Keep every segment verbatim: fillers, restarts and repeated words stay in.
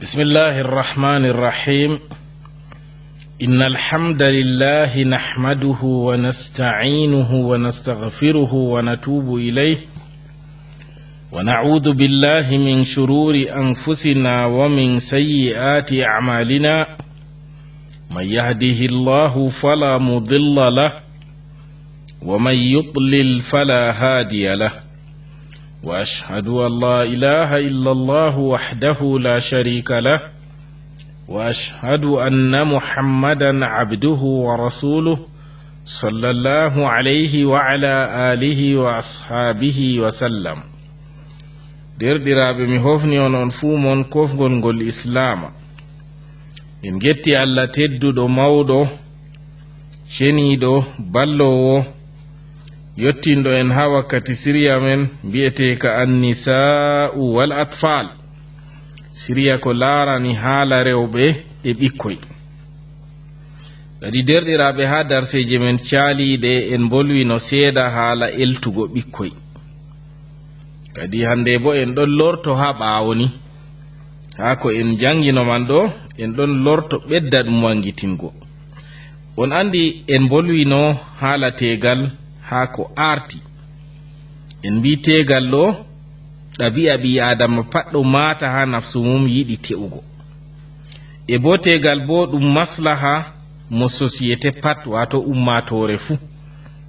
بسم الله الرحمن الرحيم. إن الحمد لله نحمده ونستعينه ونستغفره ونتوب إليه، ونعوذ بالله من شرور أنفسنا ومن سيئات أعمالنا. من يهده الله فلا مضل له، ومن يضلل فلا هادي له. وأشهد أن لا إله إلا الله وحده لا شريك له، وأشهد أن محمدا عبده ورسوله، صلى الله عليه وعلى آله وأصحابه وسلم. Deerɗiraaɓe, mi hofni on, on fuu mon kofgol ngol Islaama. En ngetti Allah tedduɗo, mawɗo, ceniiɗo, balloowo, yottinɗo en haa wakkati siriya men mbi'eteeka Annisaa'u wal Atfaal. Siriya ko laarani haala rewɓe e ɓikkoy. Kadi, deerɗiraaɓe, haa darseeje men caaliiɗe, en mbolwino seeɗa haala eltugo ɓikkoy. Kadi, hannde boo en ɗon lorto haa ɓaawo ni. Haa ko en janngino man ɗo, en ɗon lorto ɓedda ɗum wanngitingo. On anndi en mbolwino haala teegal haa ko aarti. En mbii teegal ɗo, ɗabi'a ɓii Aadama pat ɗo maata haa nafsu mum yiɗi te'ugo. E boo teegal boo ɗum maslaha mo sosiyete pat, waato ummaatoore fuu.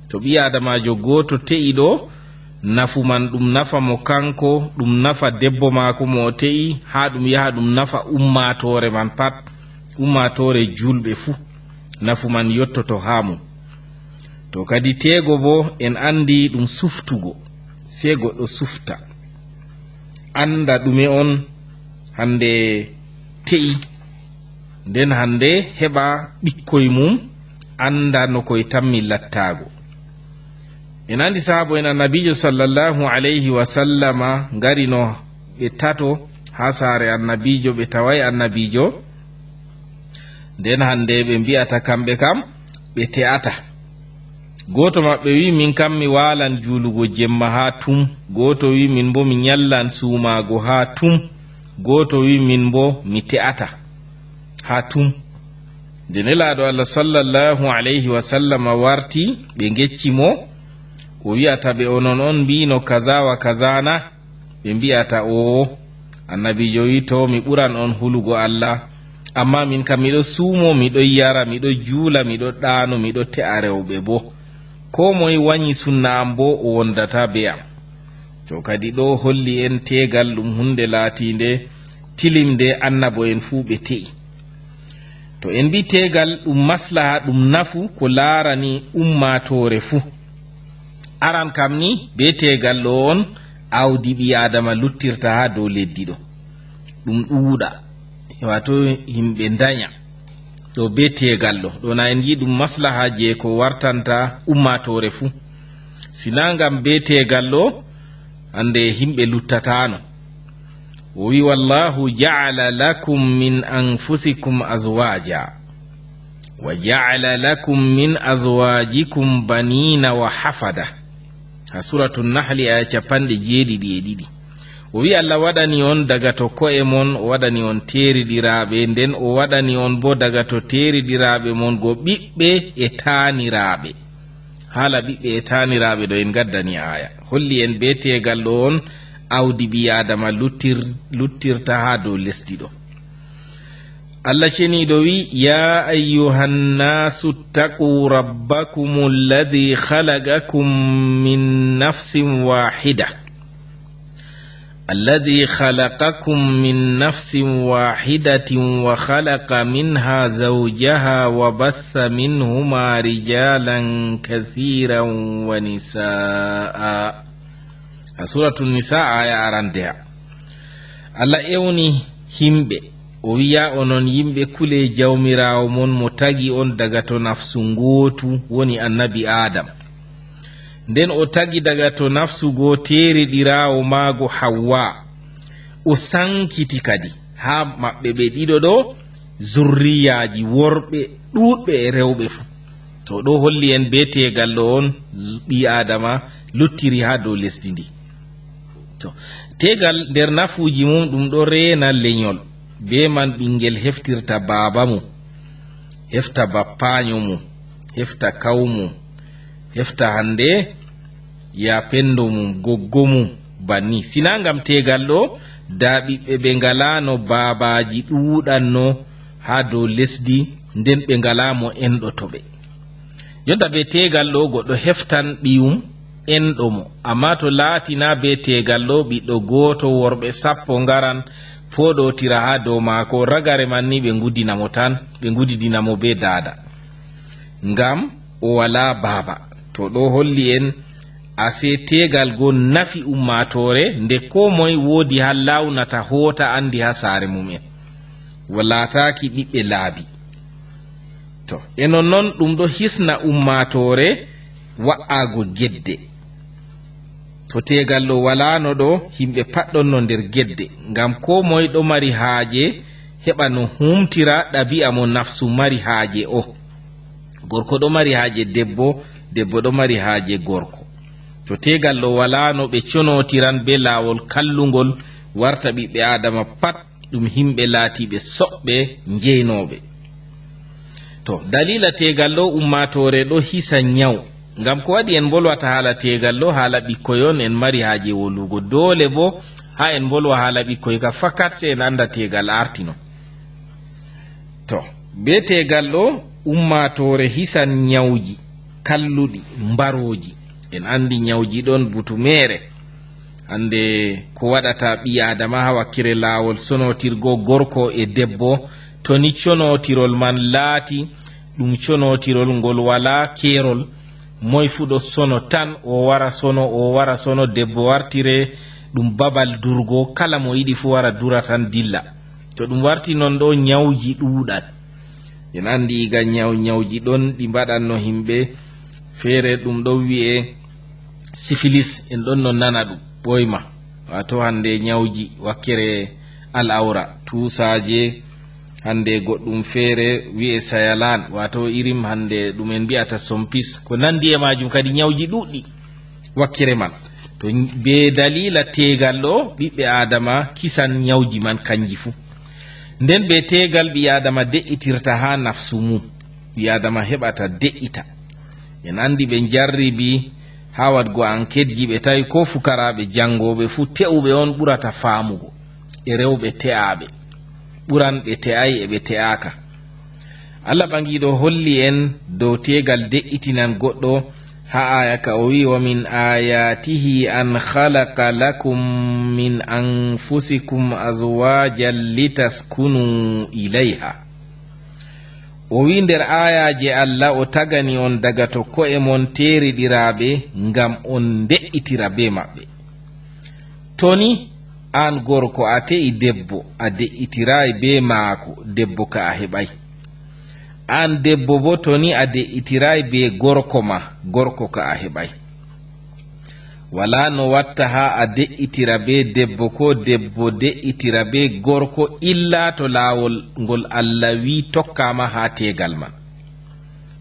To ɓii Aadamaajo gooto te'i ɗo, nafu man ɗum nafa mo kanko, ɗum nafa debbo maako mo o te'i, haa ɗum yaha ɗum nafa ummaatoore man pat, ummaatoore juulɓe fuu, nafu man yottoto haa mum. To kadi teego boo, en anndi ɗum suftugo, sey goɗɗo sufta, annda ɗume on hannde te'i, nden hannde heɓa ɓikkoy mum, annda no koy tammi lattaago. En anndi sahaabo en Annabiijo sallallahu alayhi wa sallama ngarino ɓe tato haa saare Annabiijo, ɓe taway Annabiijo. Nden hannde ɓe mbi'ata kamɓe kam ɓe te'ata. Gooto maɓɓe wi'i, "Min kam mi waalan juulugo jemma haa tum." Gooto wi'i, "Min boo mi nyallan suumaago haa tum." Gooto wi'i, "Min boo mi te'ata haa tum." Nde Nelaaɗo Allah sallallahu alayhi wa sallam warti, ɓe ngecci mo, o wi'ata ɓe, "Onon on mbi'no kaza wa kaza na?" Ɓe mbi'ata, "Oo." Annabiijo wi'i, "To, mi ɓuran on hulugo Allah. Ammaa min kam, miɗo suumo, miɗo yara, miɗo juula, miɗo ɗaano, miɗo te'a rewɓe boo. Koo moy wanyi sunna am boo, o wondataa bee am." To kadi ɗo holli en teegal ɗum huunde laatiinde tilimnde, annabo'en fuu ɓe te'i. To en mbii teegal ɗum maslaha, ɗum nafu ko laarani ummaatoore fuu. Aran kam ni, bee teegal ɗo on aawdi ɓii Aadama luttirta haa dow leddi ɗo. Ɗum ɗuuɗa, waato yimɓe ndanya. Ɗo bee teegal ɗo. Ɗo na en ngi ɗum maslaha je ko wartanta ummaatoore fuu. Si na ngam bee teegal ɗo, hannde yimɓe luttataano. O wi, "Wallahu ja'ala lakum min anfusikum azwaja, wa ja'ala lakum min azwajikum banina wa hafada." Ha Suratu Nahli, aya capanɗe jeeɗiɗi e ɗiɗi. O wi, "Allah waɗani on daga to ko'e mon, o waɗani on teeriɗiraaɓe, nden o waɗani on bo daga to teeriɗiraaɓe mon go ɓiɓɓe e taaniraaɓe." Haala ɓiɓɓe e taaniraaɓe ɗo en ngaddani aya. Holli en bee teegal ɗo on awdi ɓii Aadama luttir-, luttirta haa dow lesdi ɗo. Allah ceniiɗo wi, "Ya ayyuhan nasu ttaqu rabbakumu alladhi khalaqakum min nafsin wahida." الذي خلقكم من نفس واحدة وخلق منها زوجها وبث منهما رجالا كثيرا ونساء. Ha Suratu Nisa, aya arandeha. Allah ewni himɓe, o wi'a, "Onon yimɓe, kule Jawmiraawo mon mo tagi on daga to nafsu ngootu, woni annabi Adam. Nden o tagi daga to nafsu goo teeriɗiraawo maago Hawwa. O sankiti kadi haa maɓɓe ɓe ɗiɗo ɗo zurriyaaji worɓe ɗuuɗɓe e rewɓe fuu." To, ɗo holli en bee teegal ɗo on zu-, ɓii Aadama luttiri haa dow lesdi ndi. To, teegal nder nafuuji mum, ɗum ɗo reena lenyol. Bee man ɓiŋngel heftirta baaba mum, hefta bappaaño mum, hefta kaw mum, hefta hannde yaa penndo mum, goggo mum, banni. Sinaa ngam teegal ɗo, daa ɓiɓɓe ɓe ngalaano baabaaji ɗuuɗanno haa dow lesdi, nden ɓe ngalaa mo enɗoto ɓe. Jonta bee teegal ɗo, goɗɗo heftan ɓiyum enɗo mo. Ammaa to laati naa bee teegal ɗo, ɓiɗɗo gooto, worɓe sappo ngaran pooɗootira haa dow maako, ragare man ni ɓe ngudina mo tan, ɓe ngudidina mo bee daada. Ngam o walaa baaba. To ɗo holli en, asee teegal go nafi ummaatoore, nde koo moy woodi haa laawnata hoota anndi haa saare mum en. Wa laataaki ɓiɓɓe laabi. To, e nonnon ɗum ɗo hisna ummaatoore wa'aago gedde. To teegal ɗo walaano ɗo, yimɓe pat ɗonno nder gedde, ngam koo moy ɗo mari haaje heɓa no humtira ɗabi'a mo nafsu mari haaje o. Gorko ɗo mari haaje debbo, debbo ɗo mari haaje gorko. To teegal ɗo walaano, ɓe conootiran bee laawol kallungol, warta ɓiɓɓe Aadama pat ɗum yimɓe laatiiɓe soɓɓe, njeynooɓe. To, daliila teegal ɗo, ummaatoore ɗo hisa nyaw. Ngam ko waɗi en mbolwata haala teegal ɗo? Haala ɓikkoy on en mari haaje wolugo. Doole boo haa en mbolwa haala ɓikkoy ka fakat, sey en annda teegal artino. To, bee teegal ɗo, ummaatoore hisan nyawji kalluɗi, mbarooji. En anndi nyawji ɗon butu meere. Hannde ko waɗata ɓii Aadama haa wakkere laawol sonootirgo gorko e debbo, to ni conootirol man laati ɗum conootirol ngol walaa keerol, moy fuu ɗo sono tan, o wara sono, o wara sono, debbo wartire ɗum babal durgo, kala mo yiɗi fuu wara dura tan dilla. To ɗum warti non ɗo, nyawji ɗuuɗan. En anndi iga nyaw-, nyawji ɗon ɗi mbaɗanno yimɓe. Feere ɗum ɗon wi'e sifilis, en ɗon no nana ɗum ɓooyma. Waato hannde nyawji wakkere al'awra, tuusaaje, hannde goɗɗum feere wi'e sayalan, waato irin hannde ɗum en mbi'ata sompis. Ko nanndi e maajum kadi nyawji ɗuuɗɗi wakkere man. To bee daliila teegal ɗo, ɓiɓɓe Aadama kisan nyawji man kanji fuu. Nden bee teegal ɓii Aadama de'itirta haa nafsu mum, ɓii Aadama heɓata de'ita. En anndi ɓe njarribi haa waɗgo anketji, ɓe tawi ko fukaraaɓe janngooɓe fuu, te'uɓe on ɓurata faamugo e rewɓe te'aaɓe, ɓuran ɓe te'aay e ɓe te'aaka. Allah Ɓaŋgiiɗo holli en dow teegal de'itinan goɗɗo haa aaya ka o wi'i, "Wa min ayatihi an khalaqa lakum min anfusikum azwajan litaskunu ilayha." O wi'i nder aayaaje Allah o tagani on daga to ko'e mon teeriɗiraaɓe ngam on nde'itira bee maɓɓe. To ni aan gorko a te'i debbo, a de'itiraay bee maako, debbo ka a heɓaay. Aan debbo boo, to ni a de'itiraay bee gorko ma, gorko ka a heɓaay. Walaa no watta haa a de'itira bee debbo, koo debbo de'itira bee gorko, illaa to laawol ngol Allah wi'i tokkaama haa teegal man.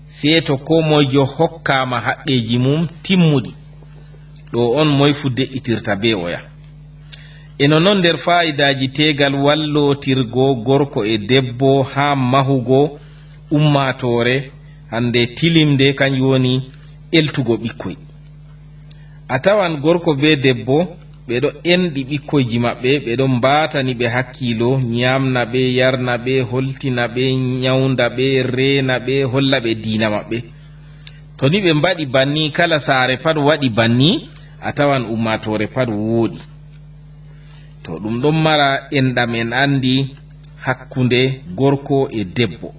Sey to koo moyjo hokkaama haqqeeji mum timmuɗi. Ɗo on moy fuu de'itirta bee oya. E nonnon nder faa'idaaji teegal wallootirgo gorko e debbo haa mahugo ummaatoore, hannde tilimnde, kanjum woni eltugo ɓikkoy. A tawan gorko bee debbo, ɓe ɗo enɗi ɓikkoyji maɓɓe, ɓe ɗo mbaatani ɓe hakkiilo, nyaamna ɓe, yarna ɓe, holtina ɓe, nyawnda ɓe, reena ɓe, holla ɓe diina maɓɓe. To ni ɓe mbaɗi banni, kala saare pat waɗi banni, a tawan ummaatoore pat wooɗi. To ɗum ɗon mara enɗam, en anndi, hakkunde gorko e debbo.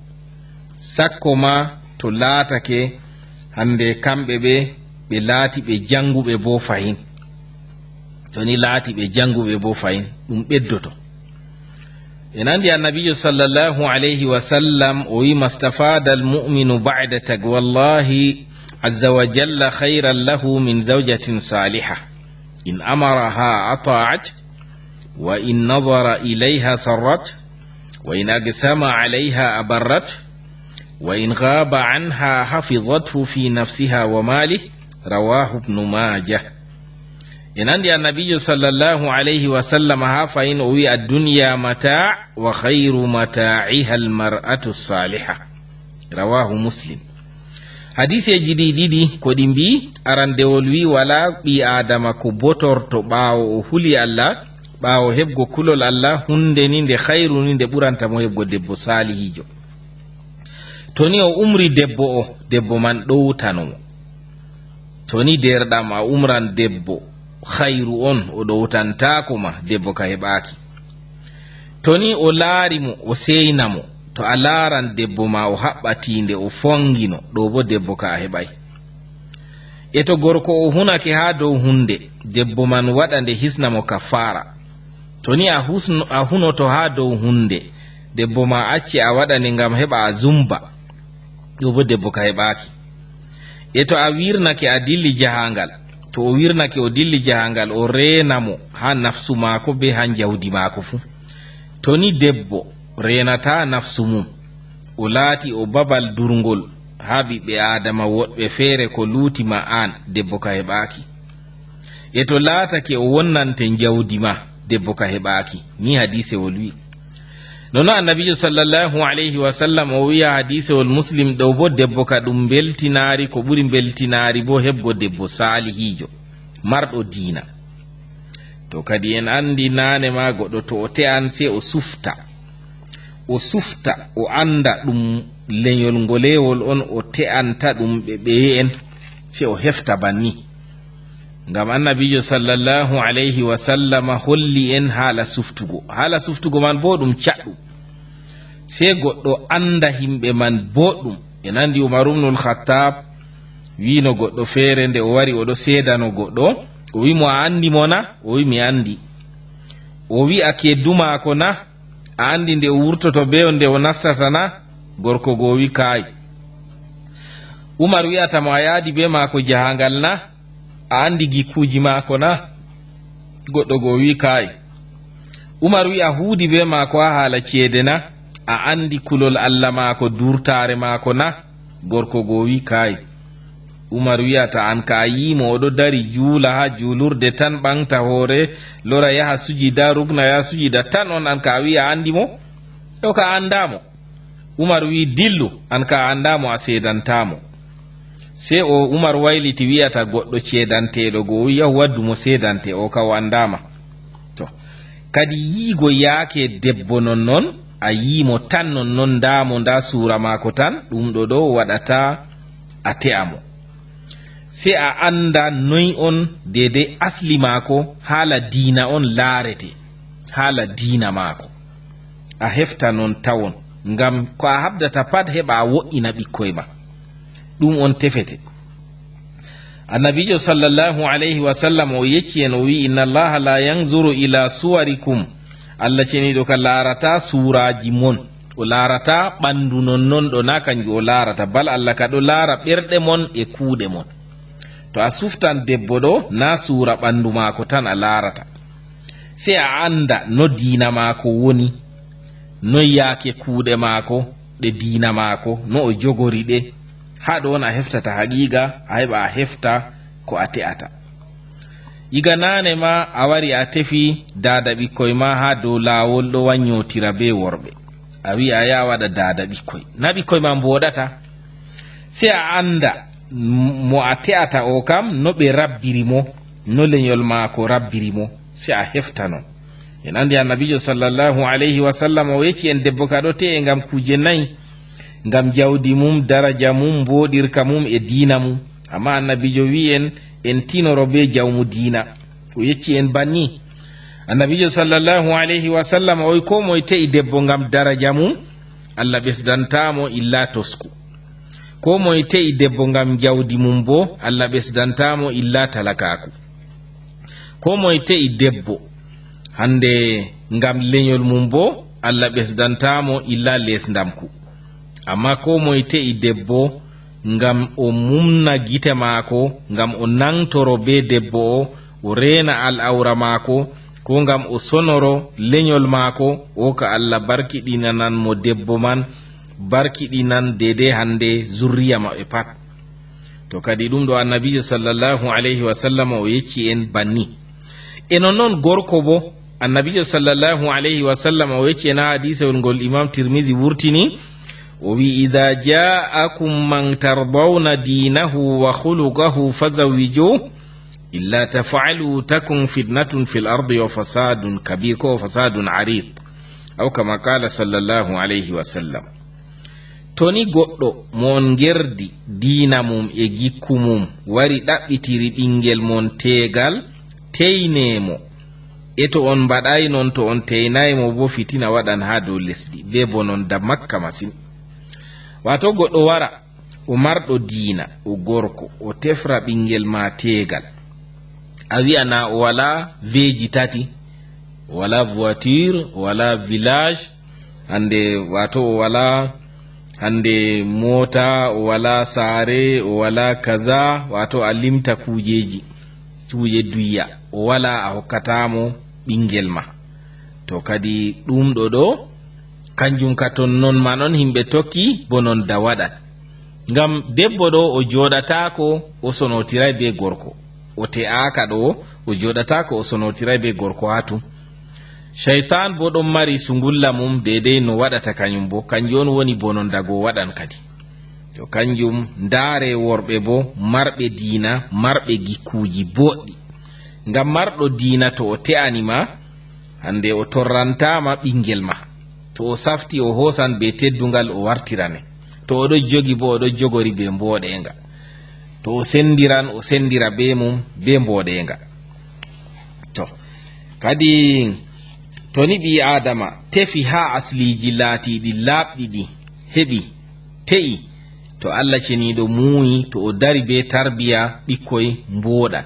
Sakko ma to laatake hannde kamɓe ɓe, ɓe laati ɓe jannguɓe boo fahin. To ni laati ɓe jannguɓe boo fahin, ɗum ɓeddoto. En anndi Annabiijo sallallahu alayhi wa sallam o wi'i, "Mastafada al-mu'minu ba'da taqwallahi azza wa jalla khayran lahu min zawjatin salihah. In amaraha ata'at, wa in nadhara ilayha sarrat, wa in aqsama alayha abarrat, wa in ghaba anha hafizathu fi nafsiha wa malih." Rawahu Ibnu Majah. En anndi Annabiijo sallallahu alayhi wa sallam haa fahin o wi'i, "Ad-dunya mata' wa khayru mata'iha al-mar'atu as-salihah." Rawahu Muslim. Hadiiseeji ɗi ɗiɗi ko ɗi mbi'i, arandewol wi'i, "Walaa ɓii Aadama ko botorto ɓaawo o huli Allah, ɓaawo heɓgo kulol Allah, huunde ni nde khayru ni nde ɓuranta mo heɓgo debbo saalihiijo." To ni o umri debbo o, debbo man ɗowtano mo. To ni deerɗam a umran debbo khayru on, o ɗowtantaako ma, debbo ka heɓaaki. To ni o laari mo, o seyna mo, to a laaran debbo ma o haɓɓa tiinde, o fongino, ɗo bo debbo ka a heɓay. E to gorko o hunake haa dow huunde, debbo man waɗa nde hisna mo kafaara. To ni a husno-, a hunoto haa dow huunde, debbo ma acce a waɗa nde ngam heɓa a zumba, ɗo bo debbo ka heɓaaki. E to a wirnake a dilli jahaangal, to o wirnake o dilli jahaangal, o reena mo haa nafsu maako be haa njawdi maako fuu. To ni debbo reenataa nafsu mum, o laati o babal durngol haa ɓiɓɓe Aadama woɗɓe feere ko luuti ma aan, debbo ka heɓaaki. E to laatake o wonnante njawdi ma, debbo ka heɓaaki. Ni hadiisewol wi'i. Nono Annabiijo sallallahu alayhi wa sallam o wi'a hadiisewol Muslim ɗo bo, debbo ka ɗum mbeltinaari, ko ɓuri mbeltinaari bo heɓgo debbo saalihiijo, marɗo diina. To kadi en anndi naane ma goɗɗo to o te'an sey o sufta. O sufta, o annda ɗum lenyol ngoleewol on, o te'anta ɗum ɓe ɓeye'en, sey o hefta banni. Ngam Annabiijo sallallahu alayhi wa sallama holli en haala suftugo. Haala suftugo man boo ɗum caɗɗum. Sey goɗɗo annda himɓe man booɗɗum. En anndi Umar ibnul Khattab wi'no goɗɗo feere nde o wari o ɗo seedano goɗɗo, o wi'i mo, "A anndi mo na?" O wi'i, "Mi anndi." O wi'i, "A keddu maako na? A anndi nde o wurtoto bee on, nde o nastata na?" Gorko go wi'i, "Kaay." Umar wi'ata mo, "A yaadi bee maako jahaangal na? A anndi gikkuuji maako na?" Goɗɗo go wi'i, "Kaay." Umar wi'i, "A huuwdi bee maako haa haala ceede na? A anndi kulol Allah maako, duurtaare maako na?" Gorko go wi'i, "Kaay." Umar wi'ata, "An ka a yi'i mo o ɗo dari juula haa juulurde tan, ɓaŋgta hoore, lora yaha sujida, rukna yaha sujida tan on, an ka a wi'i a anndi mo? Ɗo ka a anndaa mo." Umar wi'i, "Dillu, an ka a anndaa mo, a seedantaa mo." Sey o Umar wayliti wi'ata goɗɗo ceedanteeɗo go, o wi'i, "Yahu waddu mo seedante, o ka o anndaa ma." To, kadi yi'igo yaake debbo nonnon, a yi'i mo tan nonnon, ndaa mo, ndaa suura maako tan, ɗum ɗo ɗo waɗata a te'a mo. Sey a annda noy on deydey asli maako, haala diina on laarete, haala diina maako. A hefta non tawon, ngam ko a haɓdata pat heɓa a wo'ina ɓikkoy ma. Ɗum on tefete. Annabiijo sallallahu alayhi wa sallam o yecci en, o wi'i, "Inna Allaha la yanzuru ila suwarikum." Allah ceniiɗo ka laarata suuraaji mon. O laarata ɓanndu non non ɗo, na kanjum o laarata. Bal Allah ka ɗo laara ɓerɗe mon e kuuɗe mon. To a suftan debbo ɗo, na suura ɓanndu maako tan a laarata. Sey a annda no diina maako woni, no yaake kuuɗe maako, ɗe diina maako, no o jogori ɗe. Haa ɗo on a heftata haqiiqa, a heɓa a hefta ko a te'ata. Iga naane ma a wari a tefi daada ɓikkoy ma haa dow laawol ɗo wannyotira bee worɓe. A wi'a a yaha waɗa daada ɓikkoy. Na ɓikkoy ma mbooɗata? Sey a annda m-, mo a te'ata o kam, no ɓe rabbiri mo, no lenyol maako rabbiri mo. Sey a hefta non. En anndi Annabiijo sallallahu alayhi wa sallam o yecci en debbo ka ɗo te'e ngam kuuje nayi, ngam jawdi mum, daraja mum, mbooɗirka mum e diina mum. Ammaa Annabiijo wi'i en, en tinoro bee jawmu diina. O yecci en banni. Annabiijo sallallahu alayhi wa sallam o wi'i, koo moye te'i debbo ngam daraja mum, Allah ɓesdantaa mo illa tosku. Koo moye te'i debbo ngam jawdi mum boo, Allah ɓesdantaa mo illa talakaaku. Koo moye te'i debbo hande ngam lenyol mum boo, Allah ɓesdantaa mo illa lesndamku. Ammaa koo moye te'i debbo ngam o mumna gite maako, ngam o naŋtoro bee debbo o, o reena al'awra maako, koo ngam o sonoro lenyol maako, o ka Allah barkiɗinanan mo debbo man, barkiɗinan deydey hande zurriya maɓɓe pat. To kadi ɗum ɗo Annabiijo sallallahu alayhi wa sallam o yecci en banni. E non non gorko bo, Annabiijo sallallahu alayhi wa sallam o yecci en ha hadiisewol ngol Imam Tirmidhi wurtini, o wi: "Idha ja'akum man tardawna dinahu wa khuluquhu fazawwijuhu, illa taf'alu takun fitnatun fil ardi wa fasadun kabir, ko wa fasadun arid." Aw kama qala sallallahu alayhi wa sallam. To ni goɗɗo mo on ngerdi diina mum e gikku mum wari ɗaɓɓitiri ɓingel mon teegal, teynee mo. E to on mbaɗaay non, to on teynaay mo bo, fitina waɗan haa dow lesdi, bee bononda makka masin. Waato goɗɗo wara, o marɗo diina, o gorko, o tefra ɓingel ma teegal. A wi'a na o walaa veeji tati, o walaa voiture, o walaa village, hande, waato o walaa hande moota, o walaa saare, o walaa kaza, waato a limta kuujeeji, kuuje duyya, o walaa a hokkata mo ɓingel ma. To kadi ɗum ɗo ɗo, kanjum ka ton non ma non himɓe tokki bononda waɗan. Ngam debbo ɗo o jooɗataako o sonootiray bee gorko, o te'aaka ɗo o jooɗataako o sonootiray bee gorko haa tum. Shaytan bo ɗon mari sungulla mum deydey no waɗata kanyum bo, kanjum on woni bononda go waɗan kadi. To kanjum, ndaare worɓe bo marɓe diina, marɓe gikkuuji boɗɗi. Ngam marɗo diina to o te'ani ma, hande o torrantaama ɓingel ma. To o safti, o hoosan bee teddungal, o wartirane. To o ɗo jogi bo, o ɗo jogori bee mbooɗeeŋga. To o sendiran, o sendira bee mum bee mbooɗeeŋga. To, kadi, to ni ɓii Aadama tefi haa asliiji laatiiɗi laaɓɗi ɗi heɓi, te'i, to Allah Ceniiɗo muuyi, to o dari bee tarbiya, ɓikkoy mbooɗan.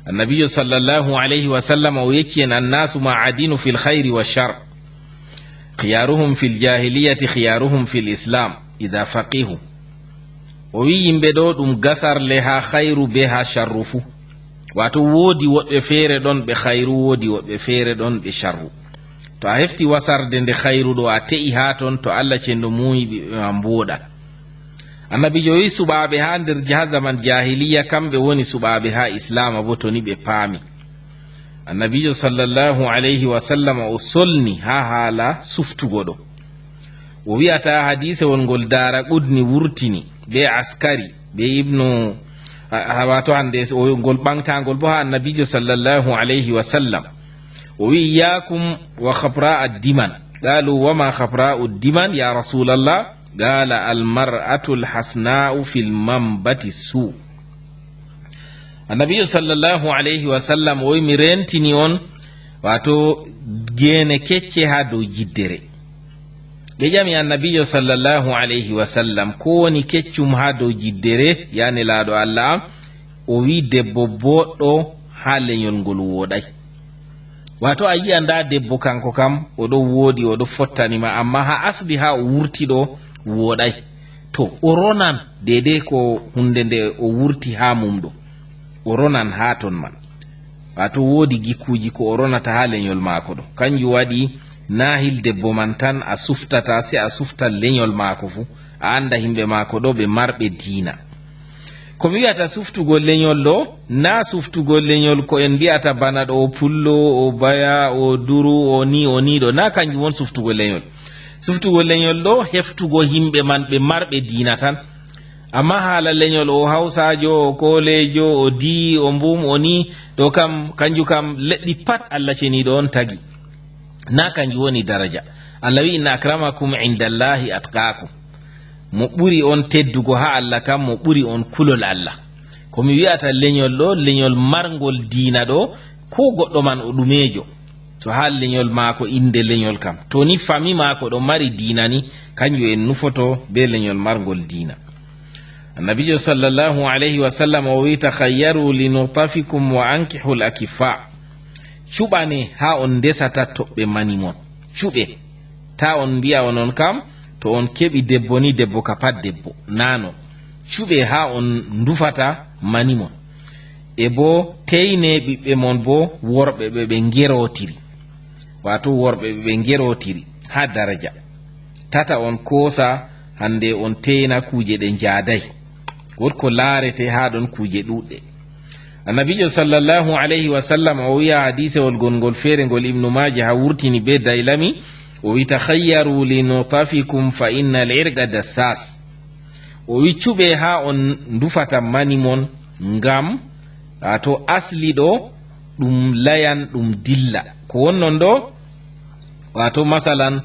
Annabiijo sallallahu alayhi wa sallam o yecci en, "Annaasu ma'adinu fil khayri wa shar. Khiyaruhum fil jahiliyati khiyaruhum fil islam, idha faqihu." O wi yimɓe ɗo ɗum gasarle haa khayru be haa sharru fu. Waato woodi woɗɓe feere ɗon ɓe khayru, woodi woɗɓe feere ɗon ɓe sharru. To a hefti wasarde nde khayru ɗo a te'i haa ton, to Allah Ceniiɗo muuyi ɓiɓɓe ma mbooɗan. Annabiijo wi suɓaaɓe haa nder jaha zaman jahiliya kamɓe woni suɓaaɓe haa islaama bo to ni ɓe paami. Annabiijo sallallahu alayhi wa sallam o solni haa haala suftugo ɗo. O wi'ata hadiisewol ngol Daaraqutni wurtini be Askari, be Ibnu, a, a, waato hande o, ngol ɓaŋgtaangol bo haa Annabiijo sallallahu alayhi wa sallam. O wi'i, "Iyyakum wa khabra'a diman." Qalu, "Wa ma khabra'u diman ya Rasulallah?" Qala, "Al mar'atul hasna'u fil manbati su." Annabiijo sallallahu alayhi wa sallam o wi, "Mi rentini on, waato geene kecce haa dow jiddere." Ɓe ƴami Annabiijo sallallahu alayhi wa sallam, "Ko woni keccum haa dow jiddere, ya Nelaaɗo Allah am?" O wi, "Debbo booɗɗo haa lenyol ngol wooɗay." Waato a yi'a ndaa debbo kanko kam, o ɗo wooɗi, o ɗo fottani ma, amma haa asli haa o wurti ɗo wooɗay. To o ronan deydey ko hunde nde o wurti haa mum ɗo. O ronan haa ton man. Waato woodi gikkuuji ko o ronata haa lenyol maako ɗo. Kanjum waɗi na hil debbo man tan a suftata, se a sufta lenyol maako fu. A annda himɓe maako ɗo ɓe marɓe diina. Ko mi wi'ata suftugo lenyol ɗo, na suftugo lenyol ko en mbi'ata bana ɗo o pullo, o baya, o duru, o ni, o ni ɗo. Na kanjum won suftugo lenyol. Suftugo lenyol ɗo, heftugo himɓe man ɓe marɓe diina tan. Amma haala lenyol o hawsaajo, o kooleejo, o di, o mbum, o ni, ɗo kam, kanjum kam leɗɗi pat Allah Ceniiɗo on tagi. Na kanjum woni daraja. Allah wi'i, "Inna akramakum indallahi atqakum." Mo ɓuri on teddugo haa Allah kam, mo ɓuri on kulol Allah. Ko mi wi'ata lenyol ɗo, lenyol marngol diina ɗo, ko goɗɗo man o ɗumeejo. To haa lenyol maako innde lenyol kam. To ni fami maako ɗo mari diina ni, kanjum en nufoto be lenyol marngol diina. Annabiijo sallallahu alayhi wa sallam o wi, "Takhayyaru li nutafikum wa ankihul akiffa." Cuɓane haa on ndesata toɓɓe mani mon. Cuɓe. Ta on mbi'a onon kam, to on keɓi debbo ni, debbo ka pat debbo. Naa non. Cuɓe haa on ndufata mani mon. E bo teyne ɓiɓɓe mon bo worɓe ɓe ɓe ngerootiri. Waato worɓe ɓe ɓe ngerootiri haa daraja. Tata on koosa hande on teyna kuuje ɗe njaaday. Wood ko laarete haa ɗon kuuje ɗuuɗɗe. Annabiijo sallallahu alayhi wa sallam o wiya hadiisewol gongol feere ngol Ibnu Maaja ha wurtini be Daylami, o wi: "Takhayyaru li nutafikum fa inna al-irqa dassas." O wi: "Cuɓe ha on ndufata mani mon, ngam, wato, asli ɗo ɗum layan, ɗum dilla." Ko wonnon ɗo, wato, masalan,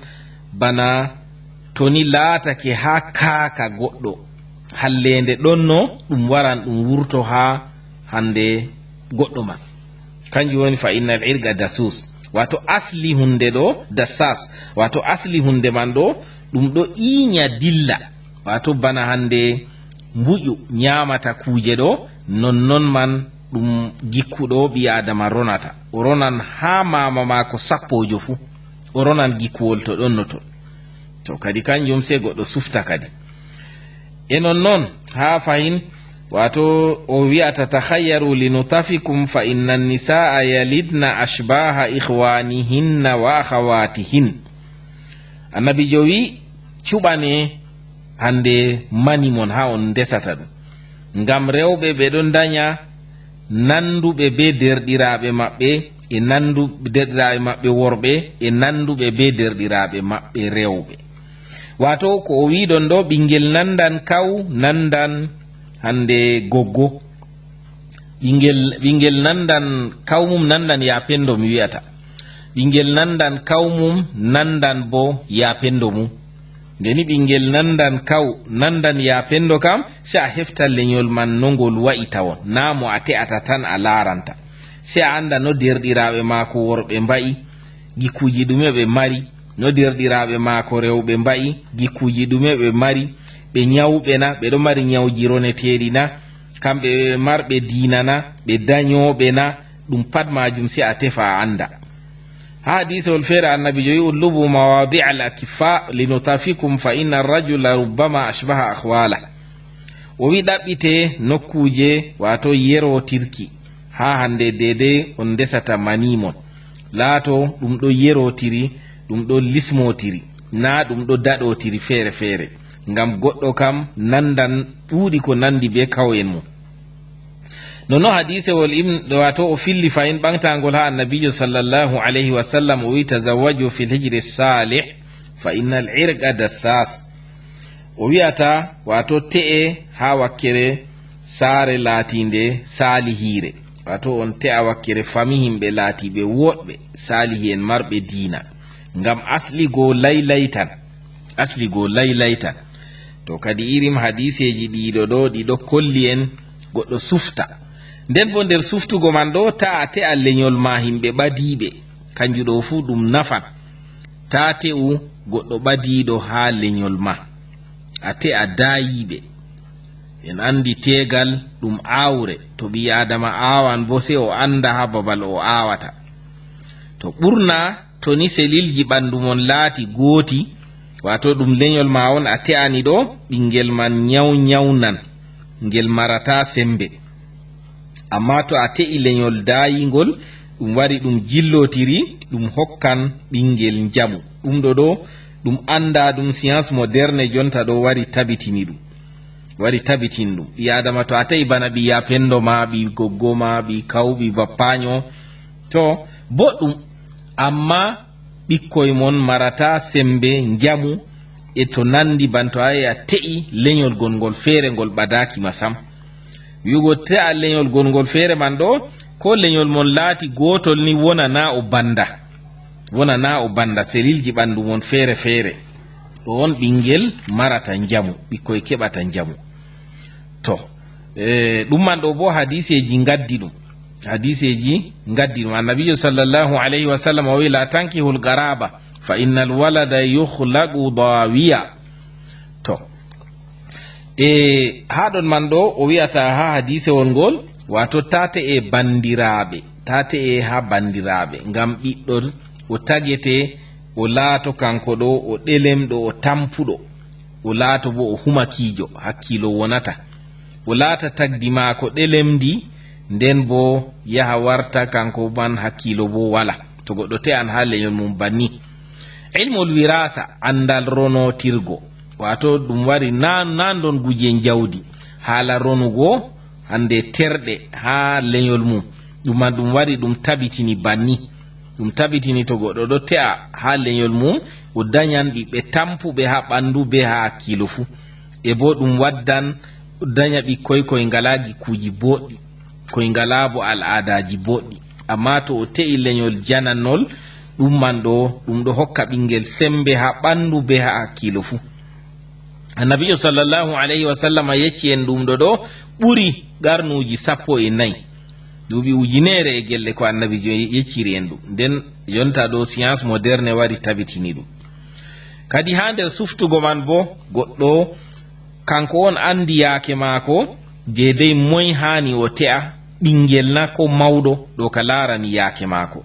bana to ni laatake ha kaaka goɗɗo, halleende ɗonno, ɗum waran ɗum wurto ha hande goɗɗo man. Kanjum woni fa innal irqa dasus. Wato asli hunde ɗo, dassas. Wato asli hunde man ɗo, ɗum ɗo iinya dilla. Wato bana hande mbuƴu nyamata kuje ɗo, nonnon man ɗum gikkuɗo ɓi Adama ronata. O ronan ha mama maako sappojo fu. O ronan gikkuwol to ɗonno to. To kadi kanjum sai goɗɗo sufta kadi. E non non, ha fahin, wato o wi'ata: "Takhayyaru li nutafikum fa inna nisaa yalidna ashbaha ikhwanihinna wa akhawatihin." Annabiijo wi: "Cuɓane hande mani mon ha on ndesata ɗum. Ngam rewɓe ɓe ɗon danya nanduɓe be derɗiraaɓe maɓɓe, e nandu-, derɗiraaɓe maɓɓe worɓe, e nanduɓe be derɗiraaɓe maɓɓe rewɓe." Wato ko o wiɗon ɗo, ɓingel nandan kaw, nandan hande goggo. Ɓingel, ɓingel nandan kaw mum, nandan ya pendo mi wi'ata. Ɓingel nandan kaw mum, nandan bo ya pendo mum. Nde ni ɓingel nandan kaw, nandan ya pendo kam, sai a hefta lenyol man no ngol wa'i tawon. Na mo a te'ata tan a laranta. Sai a anda no derɗiraaɓe maako worɓe mba'i, gikkuji ɗume ɓe mari, no derɗiraaɓe maako rewɓe mba'i, gikkuji ɗume ɓe mari, ɓe nyawɓe na, ɓe ɗo mari nyawji roneteeɗi na, kamɓe ɓe marɓe diina na, ɓe danyooɓe na, ɗum pat majum sai a tefa a anda. Ha hadisewol feere Annabiijo wi: "Ullubu mawadi al akiffa linutafikum fa inna rajula rubbama ashbaha akhwala." O wi: "Ɗaɓɓite nokkuje, wato yerotirki, ha hande dede on ndesata mani mon. Laato ɗum ɗo yerotiri, ɗum ɗo lismotiri, na ɗum ɗo daɗotiri feere-feere. Ngam goɗɗo kam nandan ɗuuɗi ko nandi be kawoyen mum." Nono hadisewol im-, wato o filli fahin ɓantagol ha Annabiijo sallallahu alayhi wa sallam, o wi: "Tazawwaju fil hijri salih, fa innal irqa dassas." O wi'ata, wato, te'e ha wakkere saare laatinde saalihiire. Wato on te'a wakkere fami himɓe laatiɓe woɗɓe, saalihi'en marɓe diina. Ngam asli go laylaytan. Asli go laylaytan. To kadi irim hadiseji ɗiɗo ɗo, ɗiɗo kolli en goɗɗo sufta. Nden bo nder suftugo man ɗo, ta a te'a lenyol ma himɓe ɓadiiɓe. Kanju ɗo fu ɗum nafan. Ta te'u goɗɗo ɓadiiɗo ha lenyol ma. A te'a daayiiɓe. En andi teegal ɗum aawre. To ɓii Aadama aawan bo, sey o anda ha babal o aawata. To ɓurna, to ni selilji ɓandu mon laati gooti, wato ɗum lenyol ma on a te'ani ɗo, ɓingel man nyaw nyawnan, ngel marata sembe. Amma to a te'i lenyol daayingol, ɗum wari ɗum jillotiri, ɗum hokkan ɓingel njamu. Ɗum ɗo ɗo, ɗum anda ɗum science moderne jonta ɗo wari tabitini ɗum. Wari tabitini ɗum. Ɓii Aadama to a te'i bana ɓii yapendo ma, ɓii goggo ma, ɓii kaw, ɓii bappanyo, to boɗɗum. Amma ɓikkoy mon marata sembe njamu e to nandi banto a, a te'i lenyol gongol feere ngol ɓadaki ma sam. Wi'ugo te'a lenyol gongol feere man ɗo, ko lenyol mon laati gotol ni wona na o banda. Wona na o banda selilji ɓandu mon feere feere. Ɗo on ɓingel marata njamu, ɓikkoy keɓata njamu. To, e, ɗum man ɗo bo hadiseji ngaddi ɗum. Hadiseji ngaddi ɗum. Annabijo sallallahu alayhi wa sallam o wi: "La tankihul garaba, fa innal walada yukhlaqu dawiya." To, e, ha ɗon man ɗo o wi'ata ha hadisewol ngol, wato ta te'e bandiraɓe, ta te'e ha bandiraɓe, ngam ɓiɗɗo o tagete, o laato kanko ɗo, o ɗelemɗo, o tampuɗo. O laato bo o humakiijo, hakkiilo wonata. O laata tagdi maako ɗelemndi, nden bo yaha warta kanko man hakkiilo bo wala. To goɗɗo te'an ha lenyol mum banni. Ilmul wirasa, andal ronotirgo. Wato ɗum wari na, na ndon guje njawdi. Haala ronugo, hannde terɗe haa leñol mum. Ɗum man ɗum wari ɗum tabitini banni. Ɗum tabitini to goɗɗo ɗo te'a haa leñol mum, o dañan ɓiɓɓe tampuɓe haa ɓanndu bee haa hakkiilo fuu. E boo ɗum waddan daña ɓikkoy koy ngalaa gikkuuji booɗɗi, koy ngalaa boo al'aadaaji booɗɗi. Ammaa to o te'i leñol jananol, ɗum man ɗo, ɗum ɗo hokka ɓinngel semmbe haa ɓanndu bee haa hakkiilo fuu. Annabiijo sallallahu alayhi wa sallama yecci en ɗum ɗo ɗo ɓuri qarnuuji sappo e nayi. Duuɓi ujineere e gelle ko Annabiijo yecciri en ɗum. Nden yonta ɗo science moderne wari tabitini ɗum. Kadi haa nder suftugo man boo, goɗɗo kanko on anndi yaake maako, deydey moy haani o te'a, ɓinngel na ko mawɗo, ɗo ka laarani yaake maako.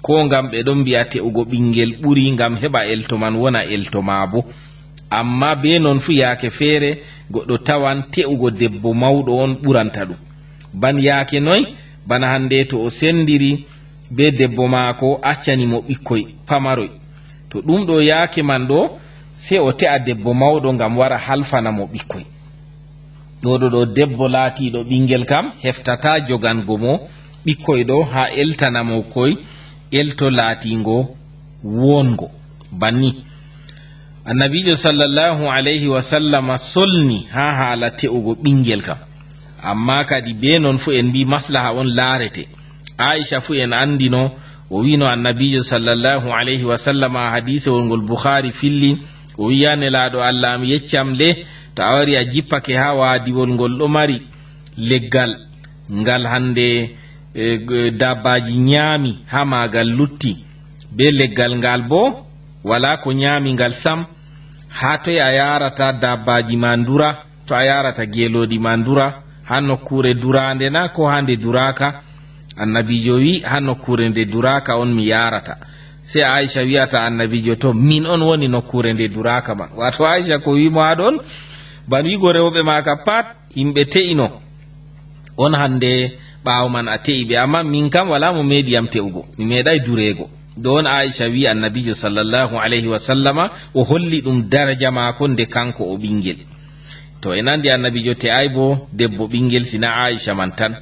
Koo ngam ɓe ɗon mbi'a te'ugo ɓinngel ɓuri ngam heɓa elto man wona elto maa boo. Ammaa bee non fuu yaake feere goɗɗo tawan te'ugo debbo mawɗo on ɓuranta ɗum. Ban yaake noy? Bana hannde to o senndiri bee debbo maako, accani mo ɓikkoy pamaroy. To ɗum ɗo yaake man ɗo, sey o te'a debbo mawɗo ngam wara halfana mo ɓikkoy. Ɗo ɗo ɗo debbo laatiiɗo ɓinngel kam heftataa jogango mo ɓikkoy ɗo haa eltana mo koy elto laatiingo woongo. Banni. Annabiijo sallallahu alayhi wa sallama solni haa haala te'ugo ɓinngel kam. Ammaa kadi bee non fuu en mbii maslaha on laarete. Aisha fuu en anndino, o wi'no Annabiijo sallallahu alayhi wa sallama hadiisewol ngol Bukhaari filli, o wi'i, "Ya Nelaaɗo Allah am, yeccam le, to a wari a jippake haa waadiwol ngol ɗo mari leggal, ngal hannde, e, g-, dabbaaji nyaami haa maagal lutti, bee leggal ngal boo walaa ko nyaami ngal sam, haa toy a yaarata dabbaaji ma ndura?" To a yaarata geelooɗi ma ndura haa nokkuure duraande na, ko haa nde duraaka? Annabiijo wi'i, "Haa nokkuure nde duraaka on mi yaarata." Sey Aisha wi'ata Annabiijo, "To min on woni nokkuure nde duraaka man?" Waato Aisha ko wi'i mo haa ɗon, ban wi'go rewɓe maaka pat, yimɓe te'ino on hannde, ɓaawo man a te'i ɓe, ammaa min kam walaa mo meeɗi yam te'ugo, mi meeɗaay dureego. Ɗo on Aisha wi'i Annabiijo sallallahu alayhi wa sallama, o holli ɗum daraja maako nde kanko o ɓinngel. To en anndi Annabiijo te'aay boo debbo ɓinngel, sina Aisha man tan.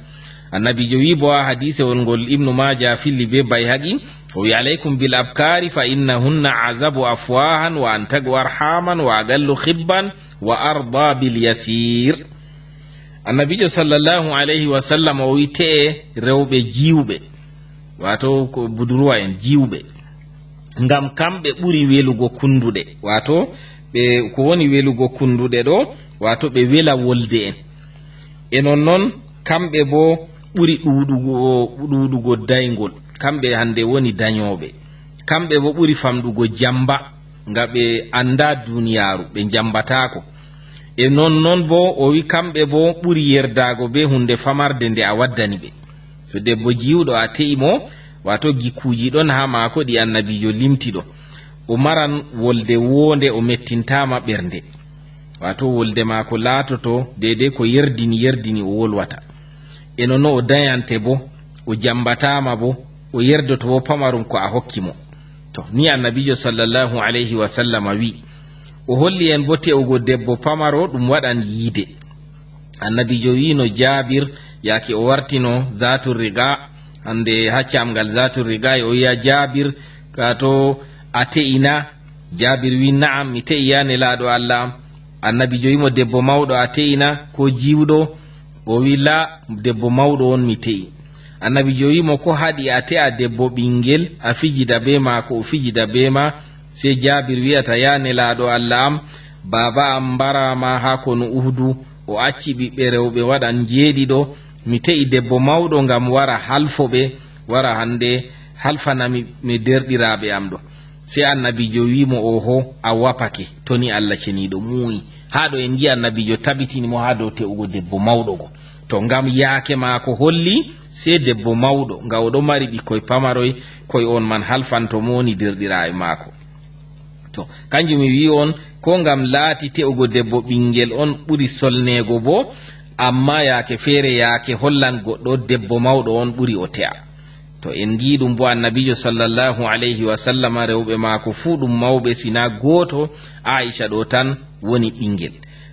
Annabiijo wi'i boo haa hadiisewol ngol Ibnu Maaja filli bee Bayhaqi, o wi'i, "Alaykum bil abkaari fa innahunna azabu afwahan wa antaqu arhaman wa aqallu khibban wa arda bil yasiir." Annabiijo sallallahu alayhi wa sallam o wi'i, "Te'e rewɓe jiwɓe." Waato ko budurwa en jiwɓe. Ngam kamɓe ɓuri welugo kunduɗe. Waato ɓe, ko woni welugo kunduɗe ɗo, waato ɓe wela wolde en. E non non, kamɓe boo ɓuri ɗuuɗugo, ɗuuɗugo dayngol. Kamɓe hannde woni danyooɓe. Kamɓe boo ɓuri famɗugo jamba, nga ɓe anndaa duniyaaru, ɓe njambataako. E non non boo, o wi'i kamɓe boo ɓuri yerdaago bee huunde famarde nde a waddani ɓe. To debbo jiwɗo a te'i mo, waato gikkuuji ɗon haa maako ɗi Annabiijo limti ɗo. O maran wolde woonde, o mettintaama ɓernde. Waato wolde maako laatoto deydey ko yerdini yerdini o wolwata. E non o danyante boo, o jambataama boo, o yerdoto boo pamarum ko a hokki mo. To, ni Annabiijo sallallahu alayhi wa sallama wi'i. O holli en boo te'ugo debbo pamaro ɗum waɗan yiide. Annabiijo wi'no Jaabir, yaake o wartino Zaatur Riqa, hannde haa caamgal Zaatur Riqa, o wi'a Jaabir, "Ka to a te'ina?" Jaabir wi'i, "Na'am, mi te'i, ya Nelaaɗo Allah am." Annabiijo wi'i mo, "Debbo mawɗo a te'ina, ko jiwɗo?" O wi'i, "La, debbo mawɗo on mi te'i." Annabiijo wi'i mo, "Ko haɗi a te'a debbo ɓinngel, a fijida bee maako, o fijida bee ma?" Sey Jaabir wi'ata, "Ya Nelaaɗo Allah am, baaba am mbaraama haa konu Uhudu, o acci ɓiɓɓe rewɓe waɗan njeeɗiɗo. Mi te'i debbo mawɗo ngam wara halfo ɓe, wara hannde halfana mi, mi deerɗiraaɓe am ɗo." Sey Annabiijo wi'i mo, "Ooho, a wapake, to ni Allah Ceniiɗo muuyi." Haa ɗo en ngi'i Annabiijo tabitini mo haa dow te'ugo debbo mawɗo go. To, ngam yaake maako holli, sey debbo mawɗo, nga o ɗo mari ɓikkoy pamaroy, koy on man halfanto mo woni deerɗiraaɓe maako. To, kanjum mi wi'i on, ko ngam laati te'ugo debbo ɓinngel on ɓuri solneego boo, ammaa yaake feere, yaake hollan goɗɗo debbo mawɗo on ɓuri o te'a. To, en ngi'i ɗum boo, Annabiijo sallallahu alayhi wa sallama, rewɓe maako fuu ɗum mawɓe, sina gooto, Aisha ɗo tan woni ɓinngel.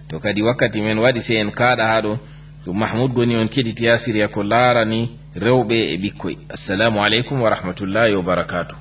To, kadi wakkati men waɗi, sey en kaaɗa haa ɗo. Ɗum Mahmud goni on keɗiti Asiriya ko laarani rewɓe e ɓikkoy. Assalamu aleykum wa rahmatullahi wa barakaatu.